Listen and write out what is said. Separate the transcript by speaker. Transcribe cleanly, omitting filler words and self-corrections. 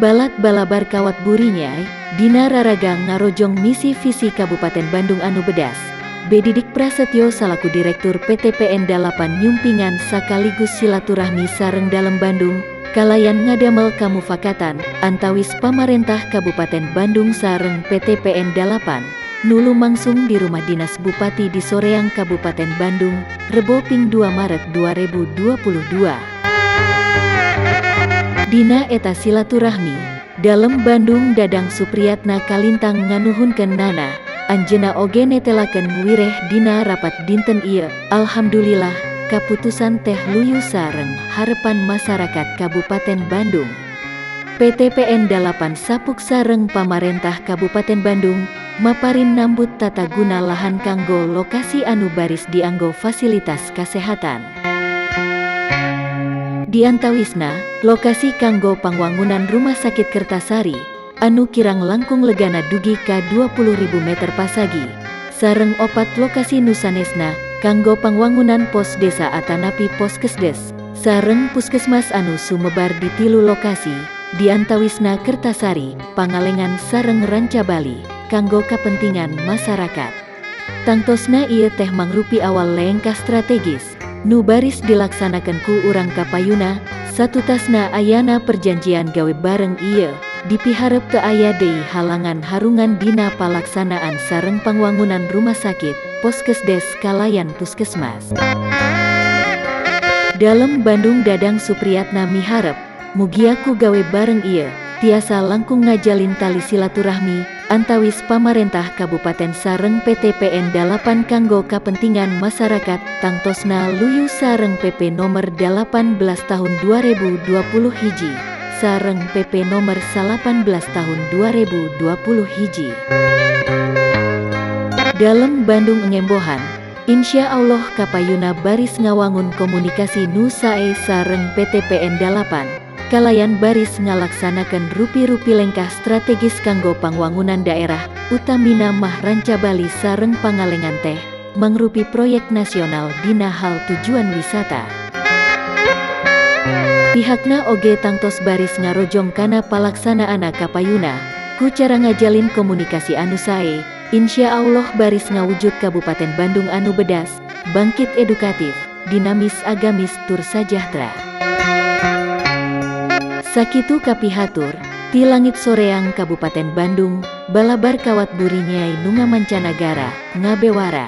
Speaker 1: Balad balabar kawat burinyai, dina raraga ngarojong misi visi Kabupaten Bandung anu bedas. B. Didik Prasetyo salaku Direktur PTPN 8 nyumpingan sakaligus silaturahmi sareng Dalem Bandung, kalayan ngadamel kamufakatan, antawis pamarentah Kabupaten Bandung sareng PTPN 8, nu lumangsung di Rumah Dinas Bupati di Soreang, Kabupaten Bandung, Rebo ping 2 Maret 2022. Dina eta silaturahmi, Dalem Bandung Dadang Supriyatna kalintang nganuhunkeun nana, anjeunna oge netelakeun wireh dina rapat dinten ieu, alhamdulillah, kaputusan teh luyu sareng harepan masyarakat Kabupaten Bandung. PTPN 8 sapuk sareng pamarentah Kabupaten Bandung, maparin nambut tata guna lahan kanggo lokasi anu baris dianggo fasilitas kasehatan. Diantawisna, lokasi kanggo pangwangunan Rumah Sakit Kertasari, anu kirang langkung legana dugi ka 20.000 meter pasagi. Sareng opat lokasi nu sanesna, kanggo pangwangunan pos desa atanapi poskesdes, sareng puskesmas anu sumebar di tilu lokasi, diantawisna Kertasari, Pangalengan sareng Rancabali, kanggo kepentingan masyarakat. Tangtosna ieu teh mangrupi awal lengkah strategis, nu baris dilaksanakan ku urang kapayuna, satutasna ayana perjanjian gawe bareng ieu, dipiharep teu aya deui halangan harungan dina palaksanaan sareng pangwangunan rumah sakit, poskesdes kalayan puskesmas. Dalem Bandung Dadang Supriyatna miharep, mugia ku gawe bareng ieu, tiasa langkung ngajalin tali silaturahmi, antawis pamarentah Kabupaten sareng PTPN 8 kanggo kapentingan masyarakat, tangtosna luyu sareng PP nomor 18 tahun 2020 hiji, sareng PP nomor 18 tahun 2020 hiji. Dalem Bandung ngembohan, Insya Allah kapayuna baris ngawangun komunikasi nu sae sareng PTPN 8, kalayan baris ngalaksanakan rupi-rupi lengkah strategis kanggo pangwangunan daerah, utamina mah Rancabali sareng Pangalengan teh, mangrupi proyek nasional dina hal tujuan wisata. Pihakna oge tangtos baris ngarojong kana palaksanaanna kapayuna, ku cara ngajalin komunikasi anu sae, insya Allah baris ngawujud Kabupaten Bandung anu bedas, bangkit edukatif, dinamis, agamis tur sajahtra. Sakitu kapihatur, ti langit Soreang, Kabupaten Bandung, balabar kawat burinyai nu ngamancanagara, ngabewara.